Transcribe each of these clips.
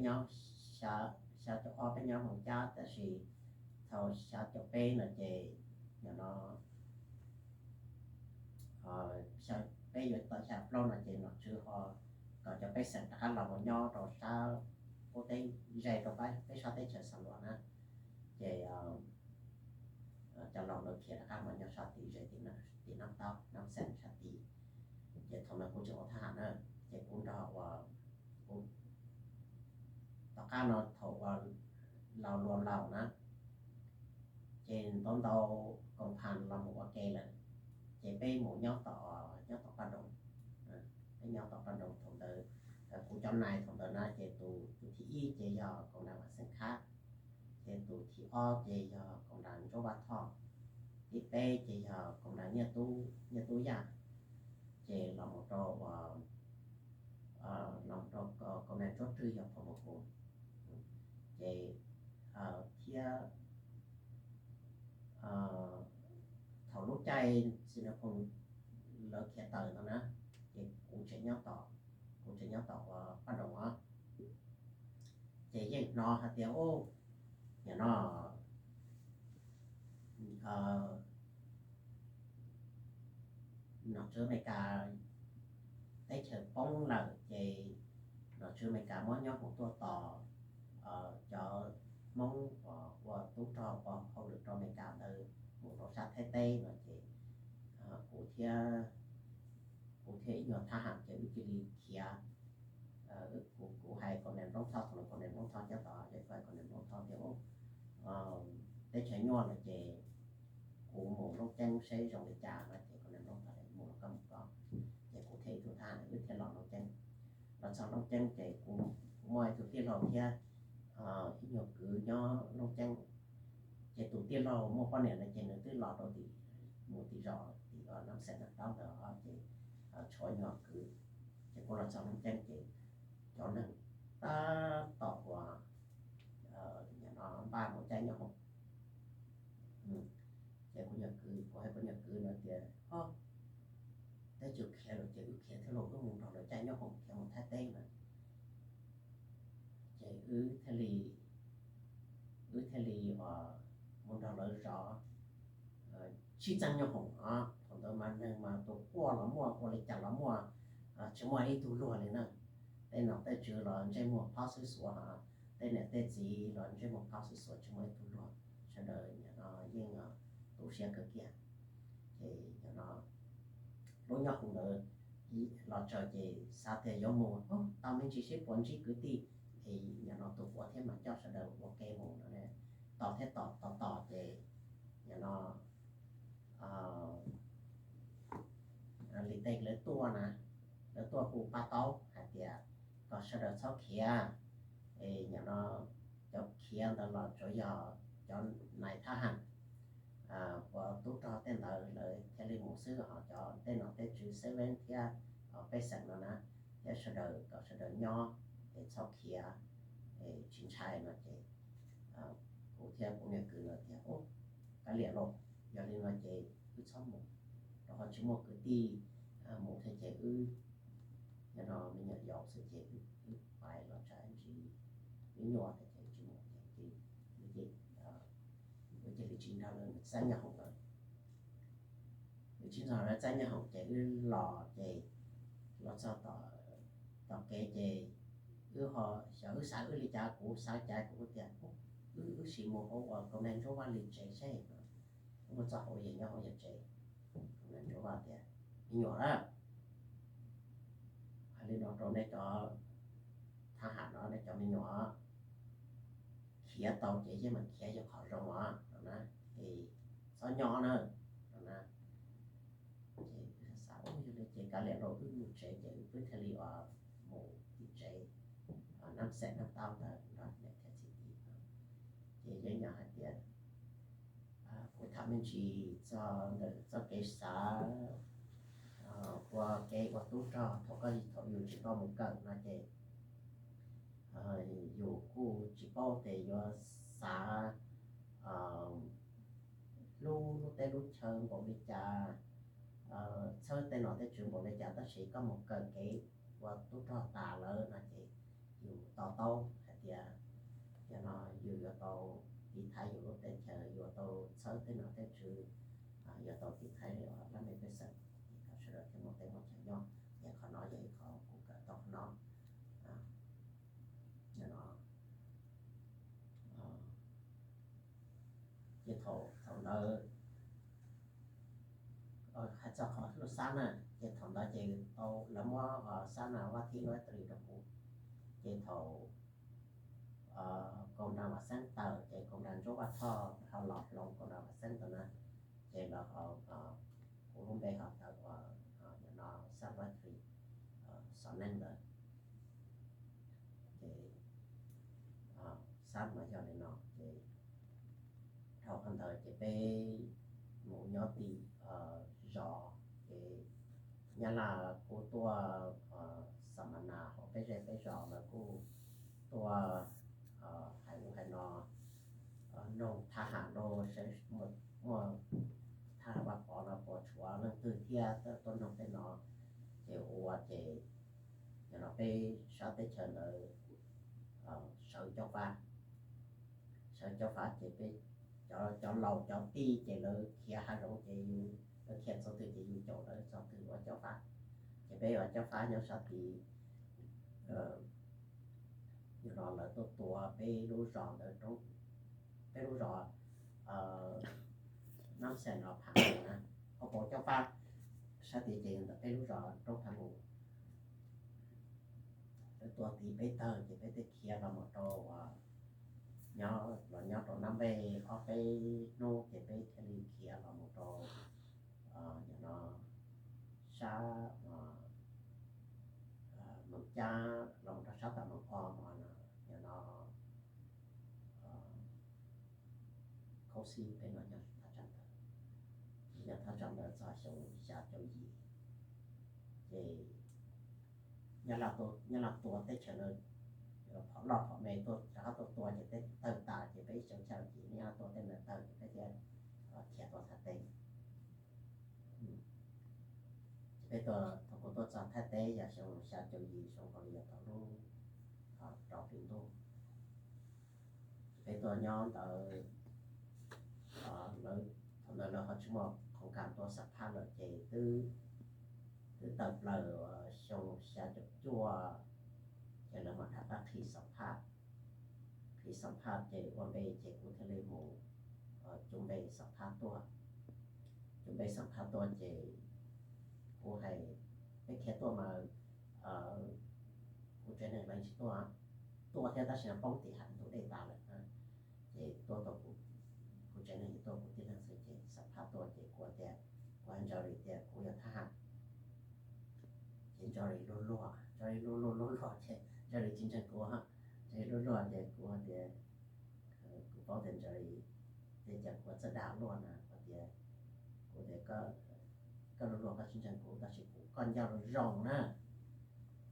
nyob xya caum ob peb nyob Moos Cab, tab sis thaum xya caum peb no ces nim no peb yuav tawm xya plaub no ces nom tswv ho kom cov pej xeem rov qab los mus nyob rau sab qub teb, ze rau peb sab teb chaws Xa Luas na. Ces cov laus lawv khiav rov qab mus nyob sab tid, ze tim Nab Taub, Nab Xeem sab tid. Ces thaum no kuv tseem ua thab ham na, ces kuv nrog ua, kuv tom qab no thaum uas laus luas laus na, ces ntau ntau koom phas los mus ua ke lawm, ces peb mus nyob tom, nyob tom Paj Nroos. Peb nyob tom Paj Nroos thaum ntawd, kuv cov nais thaum ntawd na ces tus, tus thib ib ces yog koom nais Vam Xeem Khab, ces tus thib ob ces yog koom nais Ntsuab Vaj Thoj, thib peb ces yog koom nais Nyiaj Tub, Nyiaj Tub Yaj, ces los mus rau, los mus rau koom nais Ntsuab Rwg yog Phom Npus Kus. Ces thiab thaum lub caij Xi Nas Khoos lawv khiav tawm ntawd na, ces kuv tseem nyob tom, kuv tseem nyob tom Paj Nroos os. Ces yeej hnov hais tias, ub, nim no nom tswv Amelikas teb chaws poob lawm ces nom tswv Amelikas muab Nyob Hoom tuaj tos cov Hmoob uas ua tub rog ua hauj lwm rau Amelikas ntawd mus rau sab Thaib teb no ces kuv thiab, kuv thiab ib nyuag thab ham ces wb cia li khiav. Kuv, kuv hais koom nais Nplooj Thoj, thaum no koom nais Nplooj Thoj nyob tod, ces kuv hais koom nais Nplooj Thoj tias, teb chaws nyuaj lawm ces kuv mus Looj Ceeb seb zoo li cas no ces koom nais Nplooj Thoj tias mus los koj mus koj. Ces kuv thiab ib tug thab ham wb thiaj los Looj Ceeb. Los txog Looj Ceeb ces kuv, kuv muaj ib tug tij laug thiab ib nyuag kwv nyob Looj Ceeb. Ces tus tij laug muaj poj niam no ces nws twb los rau tim, mus tim zos tim Nab Xeem Nab Taub ntawd ces tshuav nyuag kwv. Ces kuv los txog Looj Ceeb ces cov neeg tab tom uas nim no npaj mus caij Nyob Hoom. Ces kuv nyuag kwv, kuv hais kuv nyuag kwv no tias, o, teb chaws khiav lawm ces wb khiav thiab los, wb mus nrog lawv caij Nyob Hoom khiav mus Thaib teb na. Ces wb thiaj li, wb thiaj li mus nrog lawv zov, sib txeeb Nyob Hoom os. Thaum ntawd mas neeg mas tus quaj los muaj, ua li cas los muaj, tsis muaj ib tug luag li na. Tej nom tej tswv los ntsej muag phob xwb xuav, tej niam tej txiv los ntsej muag phob xwb xuav, tsis muaj ib tug luag, sawv daws nim no yeej tu siab kawg kiag. Ces nim no lub Nyob Hoom ntawd los txog ces xav tias yuav mus tau me ntsis seb puas ntsib kwv tij, es nim no tus quav thiab mas coj sawv daws ua ke mus no. Tos thiab tos, tos tos ces nim no Lis Tej lawv tuaj na, lawv tuaj hu pab taub hais tias kom sawv daws txhob khiav. Es nim no cov khiav ntawd los tsuas yog cov nais thab ham uas tub rog tej ntawd lawv thiaj li mus xwb, ho cov tej nom tej tswv Seven thiab pej xeem no na, thiab sawv daws kom sawv daws nyob es txhob khiav, es tsis ntshai no ces kuv thiab kuv niag kwv lawv tias, kav liam lauj, yog li no ces wb txhob mus, rau qhov tsis muaj kwv tij mus thiab ces wb, nim no me nyuam yaus xwb ces wb pais los tsam ntsis wb nyuaj thiab ces tsis mus ces wb cia li tsis nrog lawv txeeb Nyob Hoom lawm. Wb tsis nrog lawv txeeb Nyob Hoom ces wb los ces los txog tom kev ces wb ho, xyov wb xav wb li cas, kuv xav cas kuv tias wb, wb sim mus hauv uas Koom Nais Ntsuab Vaj Lis tsev seb, wb mus txog hauv yawg nyob hauv yawg tsev. Koom Nais Ntsuab Vaj tias, me nyuam na, hais li no rau nej cov thab ham no, nej cov me nyuam, khiav tau ces yeej meem khiav yog qhov zoo os no na, es txhob nyob na no na. Ces xav, yog li ces kav liam lauj, wb mus tsev ces wb peb thiaj li mus tim tsev, Nab Xeem Nab Taub ntawd nrog niam thiab txiv tim no. Ces yeej nyob hais tias kuv tham me ntsis txog ntawm txoj kev xav ua kev ua tub rog thaum koj, thaum yus tsis tau mus kawm no ces yus kuj tsis paub tias yuav xav hlub lub teb lub chaw npaum li cas, txhawb tej nom tej tswv npaum li cas, tab sis koj mus kawm kev ua tub rog tas lawm no ces yus to taub hais tias, yog no yus yuav tau tiv thaiv yus lub teb chaws, yuav tau txhawb tej nom tej tswv, yuav tau tiv thaiv laj mej pej xeem, kom sawv daws thiaj muaj teb muaj chaw nyob. Ces qhov no yog ib qho kuv kawm tau qhov no. Yog no, ces thaum, thaum ntawd, hais txog qhov lub xab na, ces thaum ntawd ces tau lawv muab xab na vab thib lub tris rau kuv. Ces thaum Koom Nram Vam Xeeb tawm ces Koom Nram Ntsuab Vaj Thoj ho los hloov Koom Nram Vam Xeeb tau na, ces lawv ho, kuv lub npe ho tawm ua, yog no xab vab thib Xov Neej ntawd. Ces xab mas yog li no ces dhau qhov ntawd ces peb mus nyob tim zos, ces Nyab Laj kuj tuaj xam mas nas hauv peb zej peb zos, lawv kuj tuaj hais ub hais no, noog thab ham rau seb muaj thab ham Vaj Pov no puas tshuav leej twg thiab tuaj noog tej no. Ces ua ces yog no peb sab teb chaws ntawd sawv cob fab, sawv cob fab ces peb cov, cov laus cov tij ces lawv khiav hav zoov ces yus, lawv khiav txog twg ces yus caum lawv txog twg ua cob fab. Ces peb ua cob fab nyob sab tid, yog no lawv tuaj tua peb lub zos ntawd, peb lub zos Nab Xeem no Pham Mus na, ua pov cob fab sab tid ces ntawm peb lub zos roob Pham Mus. Lawv tua tid peb tawg ces peb thiaj khiav los mus rau, nyob los nyob rau Nab Npej ob peb hnub ces peb thiaj li khiav los mus rau, yog no sab Moos Cab los mus rau sab tom Moos Os no, yog no Khaub Xib peb no nyob thaj tsam ntawd, nyob thaj tsam ntawd txog xyoo xya caum yim. Ces Nyab Laj tua teb chaws ntawd, phom loj phom me tuaj rov qab tuaj tua ces teb tawg tas ces peb xyoo xya caum yim Nyab Laj tua tej ntawd tawg ces peb thiaj khiav tuaj Thaib teb. Ces peb tuaj, thaum kuv tuaj txog Thaib teb yog xyoo xya caum yim, xyoo nkaus li yog thaum lub rau hli ntuj. Ces peb tuaj nyob ntawd, lawv, thaum ntawd lawv ho tsis muaj khoom kam tua xam phaj lawm ces twb, twb tawm plaws xyoo xya caum cuaj, ces lawv mam rov qab qhib xam phaj. Qhib xam phaj ces ua npe ces kuv thiaj li mus cug npe xam phaj tuaj. Cug npe xam phaj tuaj ces kuv hais, peb khiav tuaj mas kuv tsev neeg leej tsis tuaj, tuaj thiab tab sis poob tim hav ntug dej tas lawm. Ces tuaj tau kuv, kuv tsev neeg tuaj kuv tib leeg xwb ces xam phaj tuaj ces kuv tias, kuv hais Ntsaws Lis tias kuv yog thab ham. Ces Ntsaws Lis luag luag, Ntsaws Lis luag luag luag luag ces Ntsaws Lis tsis ntseeg kuv. Ntsaws Lis luag luag ces kuv tias, kuv paub tias Ntsaws Lis, tias cas kuv txawj dag luaj na, kuv tias, kuv tias koj luag luag koj tsis ntseeg kuv tab sis kuv, koj nco zoo zoo na,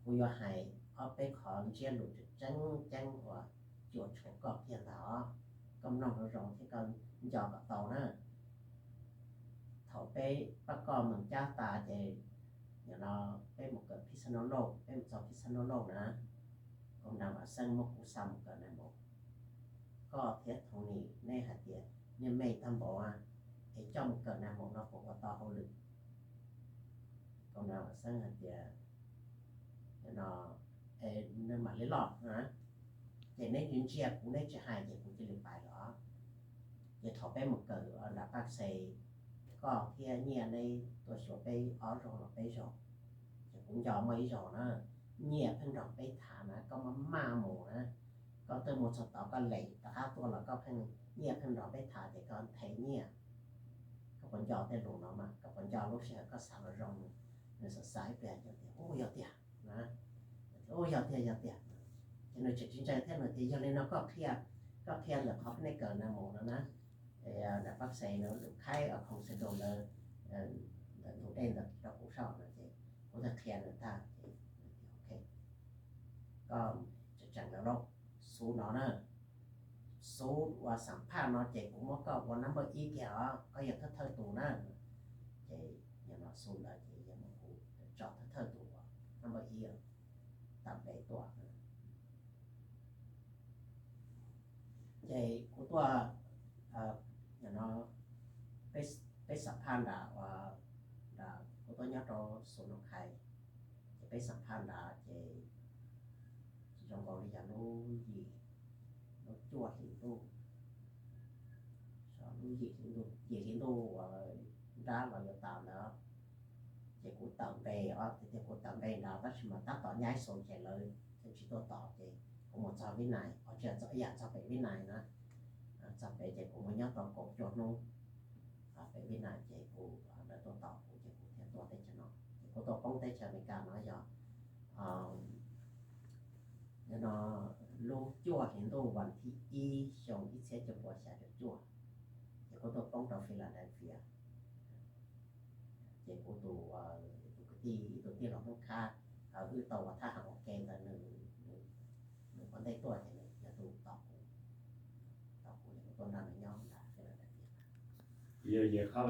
kuv yuav hais ob peb qho ntsiab lus tseem tseeb tseeb uas cuam tshuam koj kiag ntag os. Koj mloog zoo zoo thiab koj nco kom tau na. Thaum peb pab koj Moos Cab tas ces nim no peb mus kawm Phij Xaj Nab Lauj, peb mus txog Phij Xaj Nab Lauj na, Koom Nram Vam Xeeb muab kuv xa mus kawm nais maum. Koj thiab Thoob Nis neb hais tias niag me tag npaum, es coj mus kawm nais maum no puas ua tau hauj lwm? Koom Nram Vam Xeeb hais tias, no, nws mam li loj na, ces neb ntsia kuv neb tsis hais ces kuv cia li pais lawm. Ces thaum peb mus kawm nram Paj Xes, koj thiab Nyiaj neb tuaj xyuas peb ob zaug los peb zaug, ces kuv nco muaj ib zaug na, Nyiaj pheej nrog peb tham na, koj maj maj mus na, koj twb mus txog tod koj lem rov qab tuaj los koj pheej, Nyiaj pheej nrog peb tham ces koj nthe Nyiaj. Koj puas nco tej lus no mas? Koj puas nco lub sij hawm koj xav los zoo? Nws xav xav ib pliag ces tias, u, yog tiag na, u, yog tiag, yog tiag. Ces nws tseem tsis ntseeg thiab, nws tias yog li no koj qhia, koj qhia ntawm qhov peb kawm nais maum no na, nram Paj Xes no lus khaib khoom xes dos ntawd, ntawm ntug dej ntawd rau kuv saib no ces kuv thiaj qhia nws tag ces, ok, koj tseem tseem lawm lauj, xub no na, xub ua xam phaj no ces kuv muab koj ua nab npawj ib kiag os, koj yog thawj thawj tus na. Ces yog no xub ntawd ces yog muab kuv tso thawj thawj tus uas nab npawj ib tam pem tuaj. Ces kuv tuaj, no, peb, peb xam phaj nram, nram kuv tuaj nyob rau Xus Noos Khais, ces peb xam phaj nrad ces tsis zoo nkaus li yog lub yim, lub cuaj hlis ntuj, lub yim hli ntuj, yim hli ntuj uas nrab los yuav tas ntawd. Ces kuv tawm npe os, tias kuv tawm npe nrad tab sis mas tab tom nyaib xus ces lawv thiaj tsis tuaj tos ces kuv mus txog Vib Nais, os tsis yog, yam txog pem Vib Nais na. Txog pem ces kuv mus nyob tau kaum cuaj hnub pem Vib Nais ces kuv, lawv tuaj tos kuv ces kuv thiaj tuaj teb chaws no. Ces kuv tuaj poob teb chaws Amelikas no yog no lub cuaj hlis ntuj vas thib ib xyoo ib txhiab cuaj puas xya caum cuaj, ces kuv tuaj poob rau Philadelphia. Ces kuv tus, tus kwv tij ib tug tij laug Hmoob Khab, wb tau ua thab ham ua ke ntawd, nws ua ntej tuaj ces nws yog tus tos kuv, tos kuv ces kuv tuaj nrog nws nyob nram Philadelphia. Yog, yog qhov